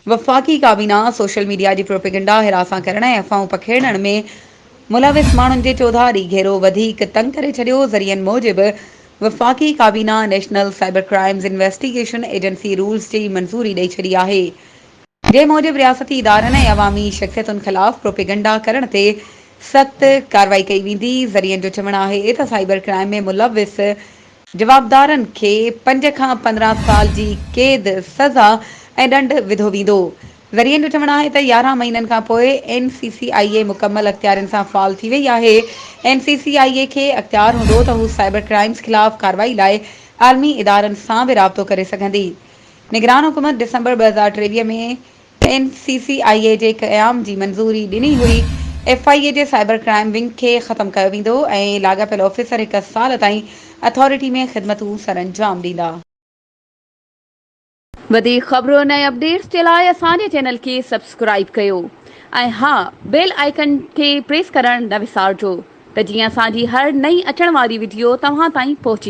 وفاقي ڪابينا social media جي پروپيگنڊا هراسان ڪرڻ ۽ افواهون پکيڙڻ ۾ ملوث ماڻهن جي چوڌاري گهيرو وڌيڪ تنگ ڪري ڇڏيو. ذريعن موجب وفاقي ڪابينا national cyber crimes investigation agency rules جي منظوري ڏئي ڇڏي آهي، جنهن موجب رياستي ادارن ۽ عوامي شخصيتن خلاف پروپيگنڊا ڪرڻ تي سخت ڪارروائي ڪئي ويندي. ذريعن جو چوڻ آهي ته سائبر ڪرائم ۾ ملوث جوابدارن کي پنج کان 15 سال جي قيد سزا ۽ ڏنڊ وڌو ويندو. ذريعن جو چوڻ آهي ته 11 مهينن کانپوء اين سي سي آء اي مڪمل اختيارين سان فعال ٿي وئي آهي، اين سي سي آء اي کي اختيار هوندو ته هو سائبر ڪرائمز خلاف ڪارروائي لاء عالمي ادارن سان به رابطو ڪري سگهندي. نگران حڪومت ڊسمبر 2023 ۾ اين سي سي آء اي جي قيام جي منظوري ڏني هئي، ايف I اي جي سائبر ڪرائم ونگ کي ختم ڪيو ويندو ۽ لاڳاپيل آفيسر هڪ سال تائين اٿارٽي ۾ خدمتون سرانجام ڏيندا. وڌيڪ خبرن ۽ اپڊيٽس جي لاء اسان جي چينل کي سبسڪرائيب ڪيو ۽ ها بيل آئيڪن کي پريس ڪرڻ نه وسارجو ته جيئن اسان جي هر نئين اچڻ واري وڊيو توهان تائين پهچي.